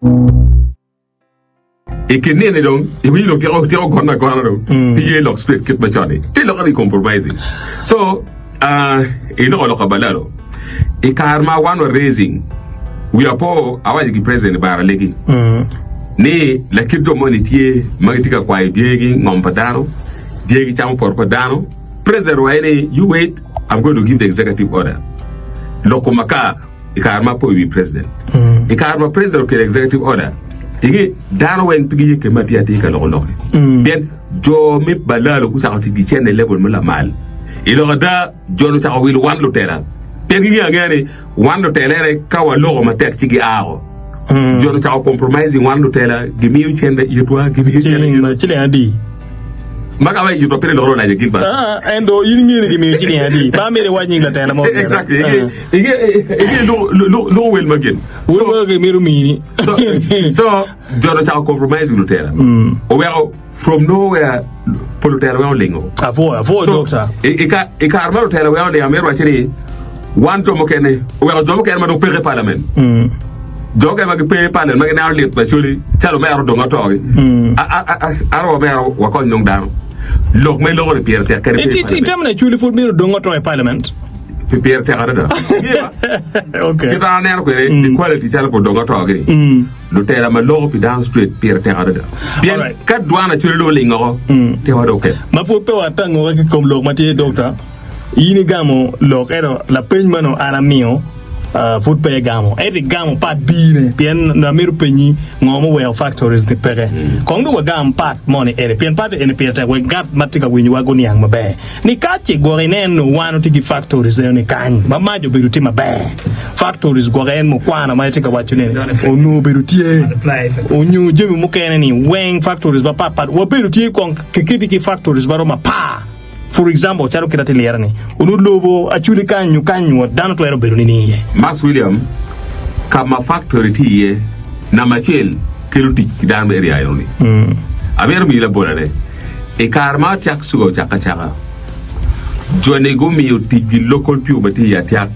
I kin nino-ni dong iwinyo dong tyeko tyeko gono agona dong iye lok straight kit macon-ni ti lok ni compromising. So uh, iloko lok abalalo i kare ma wan wa raising wiya po awaco ki president i bar alegi ni lakit jo moni tye ma gitye ka kwayo dyegi ngom pa dano dyegi camo poto pa dano president owaco ni you wait I'm going to give the executive order loko makar I kare ma apo i wi president. I kare ma president okelo executive order, inge dano weng pe giye kema atir atir ka loko lokke. Pien jo me balalo gucako tic ki cene i level ma lamal. I lok ada, jo-ni ocako wilo wan lutela. Pien gingeyo angeya ni wan lutela ene ka waloko matek ci gia oko. Jo-ni ocako compromising wan lutela, gimiyo cene itwa, gimiyo cene itwa. Ciling adi? Ma ka wa itwa pire lok olaja Gilbert. Ah, ento in ingeyo ni gimiyo ciling adi? Pe amito iwac nying latela mo keken. Exactly. Inge luko wel ma gin. Wel ma gimito mini. So, jo ocako compromise lutela. Oweko from nowhere pol lutela weng olingo. Apwoyo, apwoyo doctor. I kare ma lutela weng olingo amito wacci ni wan jo mukene oweko jo mukene ma dong peke i parliament. Jo mukene ma gipe i parliament ma gineno lit pa Acholi calo omera odong otogi. An wa omera wakony nong dano. Lok ma iloko ni pire tek kadi pe i parliament. Itamo ni Acholi pud myero odong oto i parliament? Pire tek adada. Kit ma an aneno kwede equality calo pa odong otogi-ni, lutela ma loko pi dano straight pire tek adada. Pien ka dwan Acholi dong oling oko, tewa dong oket. Ma pud pe watangoke ki kom lok ma tye Dokta, in igamo lok ento lapeny ma nongo an amiyo pud pe igamo. Ento igamo part B-ne pien nongo amito penyi ngo muweko factories ni peke. Kong dong wagam part moni eni pien part eni pire tek wek ngat ma tye ka winyowa guniang maber. Ni ka ce gwok inen nongo wan watye ki factories eno ni kany ma mac obedo tye maber, factories gwok en mukwano ma itye ka waco ni onongo obedo tye onyo jami mukene ni weng factories mapat pat wabedo tye kong kiketi ki factories maromo apar for example calo kit atye lire ni onongo lobo aculi kany nyo kany nyo dano twero bedo nining iye. Max William, Ka ma factory tye iye, namba acel kelo tic ki dano me area eno ni. Amito miyi labol ane. I kare ma Atiak Sugar ocakke acaka, joni gumiyo ticgi local people ma tye i Atiak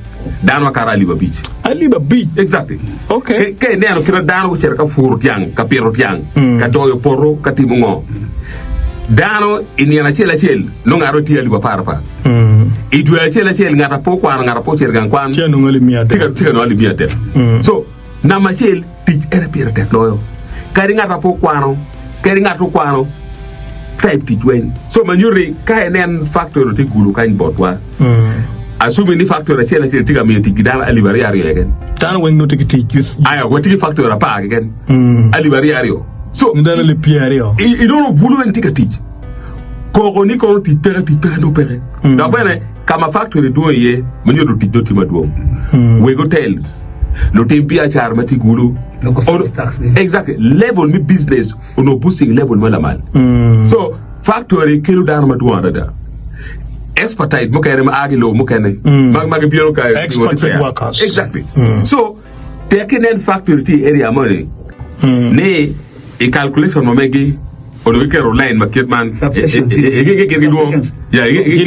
dano makato alip abic. Alip abic? Exactly. Okay. Ka ineno kit ma dano gucito ka puro tyang, ka pito tyang, ka doyo poto, ka timo ngo, dano i nino acel acel nongo ngat mo tye alip apar apar. I dwe acel acel ngat a pe okwano, ngat a pe ocito i gang kwan Tye ka nongo alip miya tye ka tye ka nongo alip miya adek. So, namba acel, tic ene pire tek loyo. Kadi ngat ma pe okwano, kadi ngat okwano, type tic weng. So ma nyuto ni ka inen factory tye gulo kany botwa, assuming ni factory acel acel tye ka miyo tic ki dano alip aryo aryo keken. Dano weng nongo tye ki tic. Aya, watye ki factory apar keken, alip aryo aryo. So, Dano alip pyeraryo. inongo bulu weng tye ka tic. Koko ni kono tic peke, tic peke nongo peke. Dok bene ka ma factory dwong iye, ma nyuto tic nongo tye madwong. Weg hotels, lutim biacara ma tye gulu, exactly, level me business onongo boosting level ma lamal. So, factory kelo dano madwong adada. Expertise mukene ma a ki i lobo mukene ma ma gibino ka Expatriate workers. Exactly. So, tek inen factory tye i area moni ni i calculation ma megi onongo giketo line ma kit man Gin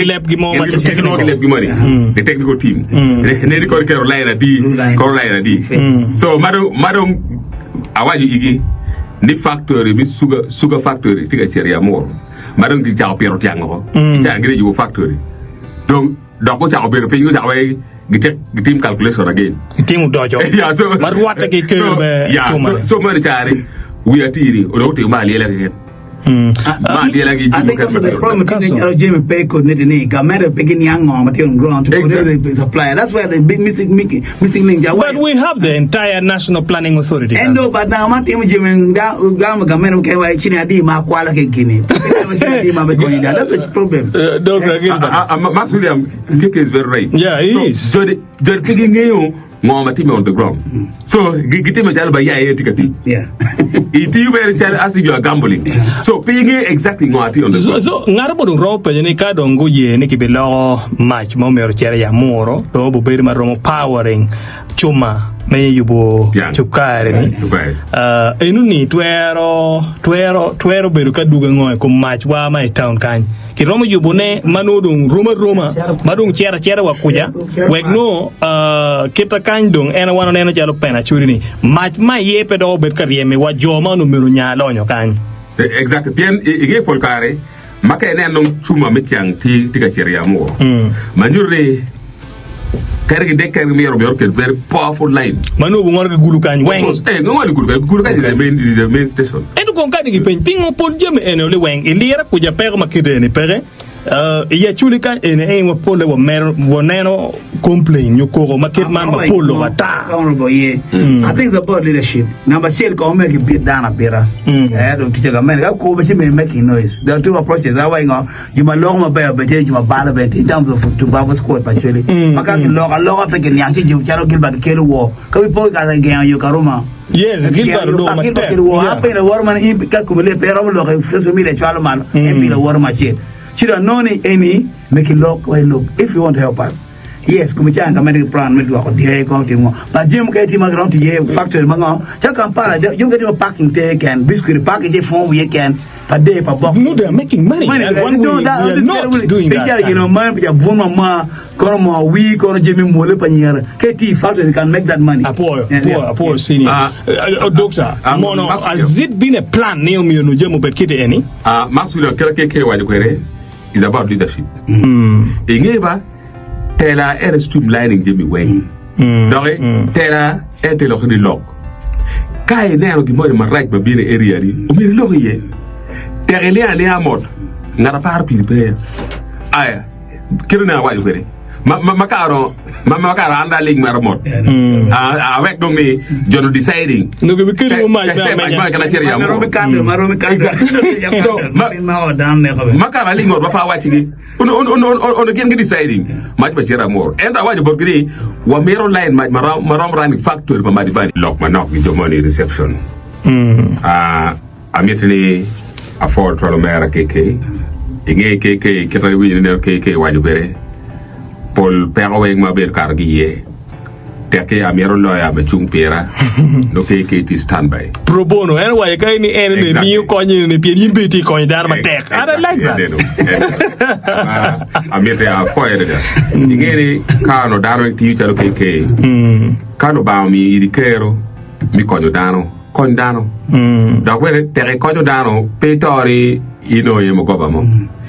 lebgi mo ma technical. Gin lebgi moni the technical team ne ni koro iketo line adi koro line adi so ma dong ma dong awaco igi ni factory me sugar sugar factory tye ka cito i Amuru ma dong gicako pito tyang woko i ca gitye ka yubo factory dong Dok gucako bedo piny, gucako wai gitim calculation again. Gitimo odoco Yeah, so, ma rwatte ki ker so, me yeah, so, cuma-ni. so meno cari wiya tye-ni onongo gutimo me alyela keken. Me alyela ki I jami think mukene also the matino. problem tye ni calo jami pe coordinated ni gamente pe giniang ngo ma tye on ground to coordinate Exactly. the supplier. That's where the big missing missing link ja But we have the entire National Planning Authority Ento Council. but nanga ma timo jami gamo gamente mukene wa cini adi ma akwala ki gini. Cini adi ma be konyo da. That's the problem. Uh, Dr. Gilbert. Ah, ah, ah, Max William, KK is very right. Yeah, he so, is. Jodi, jodi pe gingeyo ngo ma timme on the ground. So, gi- gitimo calo ba ya aye tye ka tic. Yeah. Itiyo mere calo as if you are gambling. So, pe ingeyo exactly ngo atye on the So, ground. so ngat mo dong romo penyo ni ka dong guye ni kibiloko mac ma omyero ocit i amuro dong obibedo ma romo powering cuma. me yubo Tiang. cukari-ni, Cukari. ah, enoni twero twero twero bedo ka dugo ango i kom macwa ma i taun kany? Kiromo yubone ma nongo dong rom aroma ma dong cito acita wa kuca wek nongo ah, kita kany dong en wan waneno calo pena acoli-ni mac ma iye pe dok obed ka ryemi wa jo ma onongo myero onya lonyo kany. Exactly. Pien i i nge pol kare ma ka ineno dong cuma me tiang tye tye ka cito i amuko, ma nyuto ni kadi gidek kadi gimyero myero oket very powerful line. Ma nongo gungolo ki gulu kany weng. Eh, gungolo gulu kany, gulu kany is the main, is the main station. Ento kong kadi gipeny pingo pol jami eni oli weng i lira kuca peko ma kite eni peke. I Acholi kany eni aye wa polle wamedo waneno complain nyo koko ma kit man mapol lok ata. Honorable ye. I think it's about leadership. Number acel kong me gibit dano abita. Eh, dong ticca ka mene ka kwo ci me making noise. There are two approaches. Awa ingo jo ma loko maber bene tye jo ma balo bene tye in terms of Tumbavu squad pa Acholi. Ma ka giloko aloka pe giniang ci jo calo Gilbert gikelo war. Ka wi po ki gengo yo Karuma. Yes, Gilbert oloko Gilbert matek. kelo war. Yeah. An pe laworo man in ka komi lit pe iromo loko i social media cwalo malo. En pi laworo ma acel. Ci dong anongo ni eni me ki lok wa ilok if you want to help us. Yes, komi ca ka medde ki plan me dwoko dye kong timo but jami mukene tye ma giromo tic iye factory ma ngo calo Kampala jami mukene tye ma parking tye keken biscuit parking ci ipwongo wiye keken pa day pa box. No, they are making money and one we, we are not doing Pe that. calo gin ma pa bun ma ma kono moo wir kono jami mwole pa nyira ka itye i factory you can make that money. Apwoyo, Yeah, apwoyo, yeah. apwoyo senior. Ah. Uh, uh, doctor, Ah, mono, Max has it been a plan ni omiyo nu jami obed kite eni? Ah, Max William kit ma KK owaco kwede is about leadership. Inge ba, tela en streamlining jami weng. Doki tela en te lok ni lok. Ka ineno gin moni marac ma bino i area ni, omyero ilok iye. Tek iling alinga mot, ngat a paro piri pe. Aya, kit ma awaco kwede, ma, ma, ma kare, ma, ma kare an dong aling maro mot. Ah, awek dong ni jo-nu deciding. Nongo gibikelo Te, mac te, me te mac amenya. ma kana cito i Ma romi amur. kando, ma romi kando. Exactly. So, ma, ma kare aling mot ma pe awacigi. Onongo gin gi deciding mac ma cito amur. Ento awaco botgi ni wamito line mac ma rom running factory pa Madivani. Lok manok gi jo moni i reception. Amiti ni apwor twal omera KK. Inge KK kita iwinyo ni neno KK waco kwede pol peko weng ma abedo kato ki iye. Tekki amito lawyer me cung pira nongo KK tye standby. Pro bono, en owaco kany ni en ene Exactly. miyo kony eni pien in bene itye ka konyo dano matek. And I like that. Eno, eno. Ma amiti apwoyo adada. Inge ni ka onongo dano weng tiyo calo KK, ka Lubanga omiyo iri kero me konyo dano, kony dano. Dok bene tek ikonyo dano, pe ito ni inongo iye mugoba mo.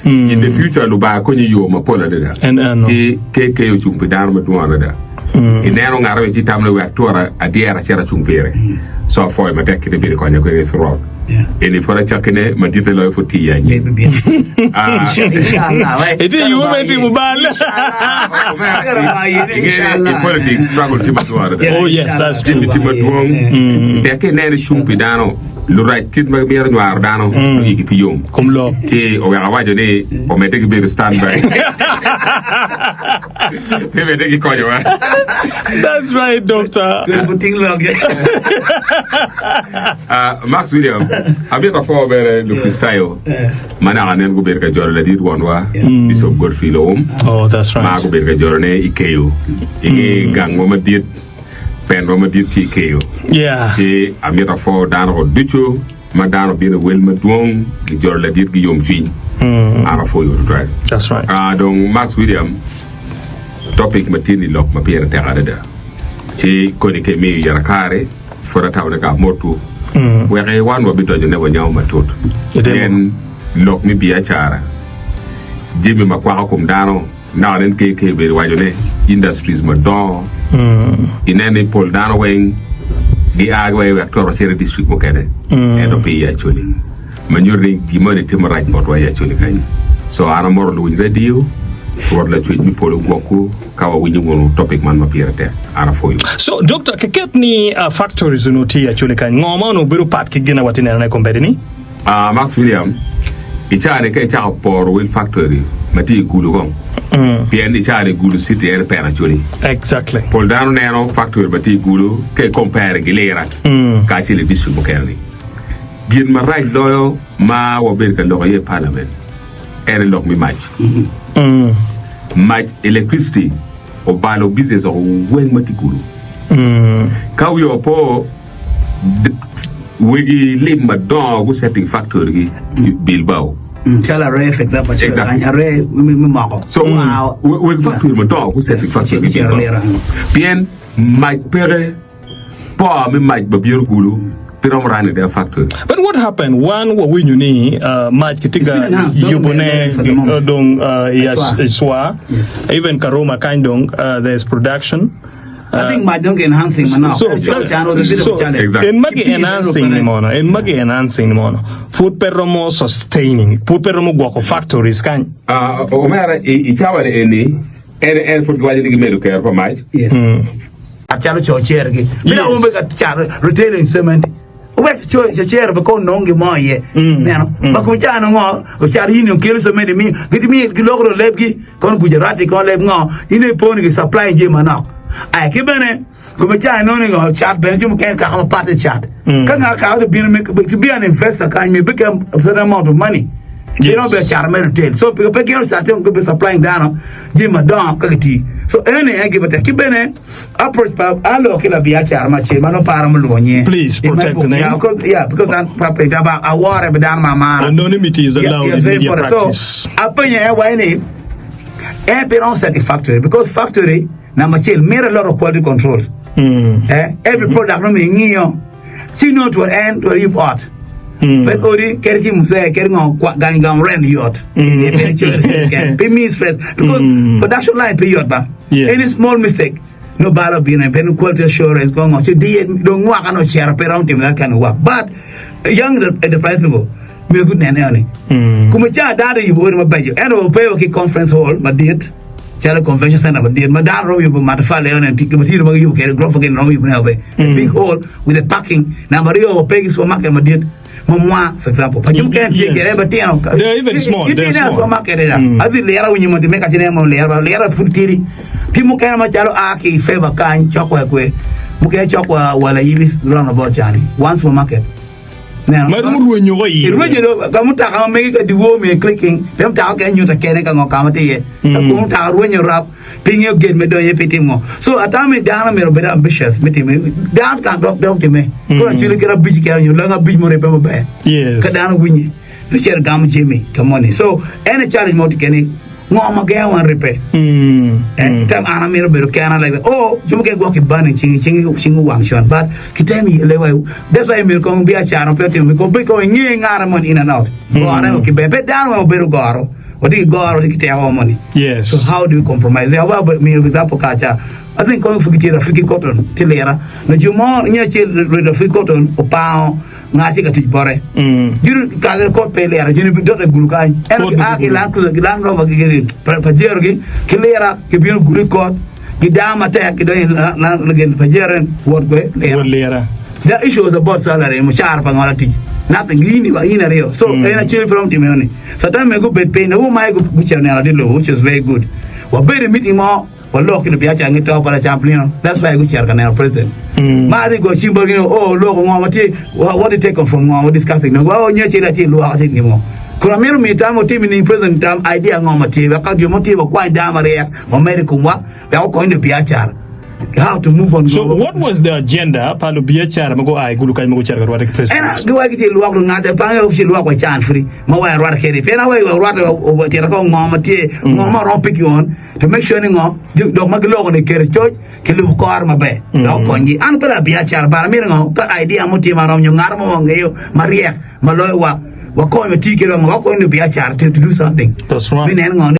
In the future Lubanga konyi i yo mapol adada. En eno. Ci KK ocung pi dano madwong adada. Ineno ngat aye ci itamo ni wek twora adyera acit acung pire. So apwoyo matek kit ibedo konya kwede throughout. Eni pwod acakkine maditte loyo pwod tye i anyim. Ah, Itye i yubbe me timo bal. Omera, inge ni i politics struggle tye madwong adada. Oh yes, that's true. Jami tye madwong. Tek ka ineno icung pi dano, lurac kit ma gimito nywaro dano nongo igi pe yom. Kom lok. Ci oweko awaco ni omedde ki bedo stand by. Me medde ki konyowa. That's right, doctor. Ah, Max William, amito apwo bene Lukricitayo ma naka nen gubedo ka jolo ladit wonwa, Bishop Godfrey Loum, Oh, that's ma right. gubedo ka jolone i Keyo. I nge gangwa madit, penwa madit tye i Keyo. Yeah. Ci amito apwo dano ko ducu ma dano obino i wel madwong gijolo ladit ki yomcwiny. An apwoyo tutwal. That's right. Ah, dong Max William, topic ma tye ni lok ma pire tek adada. Ci koni ka imiyo yera kare, pud atamo ni ka amotwu, wek wan wabidonyo ne wanyamo matut. Itimo. Pien lok me biacara, jami ma kwako kom dano, naka nen KK obedo waco ne industries madongo, ineno ni pol dano weng gia ki wa i wek twero cito i district mukene ento pe i Acholi. Ma nyuto ni gin moni tye marac botwa i Acholi kany. So an amoro luwiny radio, Rwot Lacwec me polo ogwokwu ka wawinyo wunu topic man ma pire tek. An apwoyo. So Doctor, keket ni factories onongo tye i Acholi kany, ngo ma onongo bedo pat ki gin ma watye nenone kombeddi ni? Ah, Max William, i caa-ni ka icako poro wel factory ma tye i Gulu kong, pien i caa-ni Gulu city en peno Acholi. Exactly. Pol dano neno factory ma tye i Gulu ka i compare ki Lira kacel i district mukene-ni. Gin marac loyo ma wabedo ka lok iye i parliament en aye lok me mac. Mac, electricity, obalo business woko weng ma tye i Gulu. Ka wi opo, wegi lim madongo gu setting factory gi i Bilbao. Calo array for example, acel Exactly. kany, array me me moko. So, Wow. we- wegi factory madongo gu setting factory gi i Cito Bilbao. lira. Pien mac peke, power me mac ma bino kulu pe romo running their factory. But what happened? Wan wawinyo ni uh, mac kitye It's ka been announced. Don't yubone worry for the moment. uh, dong uh, i Aswa. Aswa. Yes. Even Karuma kany dong uh, there's production. I think mac dong enhancing manok. So, Col can was a bit of so a challenge. Exactly. en magi enhancing ni mono, en magi enhancing ni mono. Pud pe romo sustaining, pud pe romo gwoko factories kany. Uh, omera i, i cawa ni eni en en pud giwaco ni gimedo kero pa mac. Yes. Calo co cergi. Bino Yes. wun be ka cato retailing cement. Wek co cer be ko nong gin mo iye. Neno. Ma kuma ca nongo ocato in okelo cement imiyo giti miyo giloko lebgi kono Gujarati kono leb ngo in ipo ni gi supply jami manok. Ai ki bene kuma ca inongo ni ngo cat bene jo mukene kaka mapat i cat. Ka nga kaka to bino me to be an investor kany me become a certain amount of money. Yes. Gino be cato me retail. So pe gino cat be supplying dano jami madongo ka giti. So eni en gima tek. Ki bene Approach pa alok ki labiacara ma acel ma nongo pe aromo lwongo nyinge. Please In my protect book, the name. yeah, because, yeah, because an pa pe ba awore bi dano ma amara. Anonymity is Yeah, allowed yeah, in very media important. So, practice. apenye en waye ni en pe romo set i factory because factory namba acel mito a lot of quality controls. Mm. Eh, every product nongo myero ingiyo. Ci nongo twero en twero yub ot. Mm. Pe odi kadi ki muzee kadi ngo kwa gang gamo rent yot. Mm. Pe ni cwer keken. Pe mi stress because Mm. production line pe yot ba. Yes. Any small mistake no balo bino pe no quality assurance go ngo ci diye dong mwaka no cero pe romo timo that kind of work. But young enterprise people myero gunen eno ni. Mm. Kuma ca dano yubo odi mabeco ento pe wa ki conference hall madit calo convention center madit ma dano romo yubo matafali eno ni matino ma giyubo kede gurofa gini romo yubone be a big hall with a parking namba aryo wa pe ki supermarket madit ma mwa for example pa jo mukene tye Yes. kede matino They are even small, they are gitye small. supermarket ya Mm. adhi lera winyo mo time ka cine mo lera lera pud tidi ti mukene macalo a ki i favor kany cok wa kwe mukene cok wa wala yibi roundabout cani one supermarket Neno. Ma romo rwenyo ko iye. Irwenyo do ka mutoka ma megi ka dyewor miyo clicking pe mutoka okene nyuto kene ka ngo ka ma tye iye. Ka Mm. kun mutoka rwenyo rap pe ingeyo gate me donyo iye pe itimo ngo. So atamo ni dano myero obed ambitious me time dano can dok dok time. Koro acwali kit abic keken nyo langa abic muribbe maber. Yes. Ka dano winye me cito gamo jami ka moni. So en aye challenge ma watye kede ni ngo ma gengo wan ribbe. Mm. Eh, tam an amito bedo kena like that. Oh, jo mukene gwok ki bani cingi cingi cingi owang con but ki tem i lewa that's why myero kong biacara pe otimo kong bed kong inge ngare moni in and out. Gore mm. ki ber pe dano weng obedo goro. Watye ki goro watye ki teko moni. Yes. So how do we compromise? Yeah, well, miyo example kacha. I think kong fuki tye Rafiki Cotton tye lira. Na jo mo nya acel Rafiki Cotton opango Nga tye ka tic bote? Joni kare kot pe lira, joni dote gulu kany. Ento Kot gia ki gulu. Land Cruiser ki Land Rover ki gini Pajero gi ki lira gibino gulu i kot, gidaa matek gidonyo i Land gin Pajero en wot kwe lira. Wot lira. The issue was about salary, mucara pa ngola tic. Nothing, in in aryo. So en acel pe romo timo enoni. Sometimes me gubed piny, awobe ma gucito neno ladit lobo which is very good. Wabedo i meeting mo Walok ki lubiacara ngi to pa lacam nino that's why gucito ka neno president ma adhi go cim botgi ni oh loko ngo ma tye what do you take from ngo ma discussing no oh nyo cel acel lwoko ci gimo kun amito miyo tam otimi ni president tam idea ngo ma tye wek ka jo mo tye wakwany dano maryek wamed i komwa wek okony lubiacara how to move on So what was the agenda pa lubiacara ma gua i gulu kany ma gucito ka rwate ki president? En giwaco ki ci lwok lungate pange ci lwok wa can free ma wa rwate kede pien awe wa rwate wa tito ko ngo ma tye ngo ma romo pick on To make sure ni ngo, dok ma giloko ni keto coc ki lubo kore maber dok okonygi. An pe labiacara but amito ngo ka idea mo tye marom nyo ngat mo ma wangeyo maryek ma loyo wa wakony wati kwede wa ngo wakony lubiacara to do something That's right. me neno ngo ni.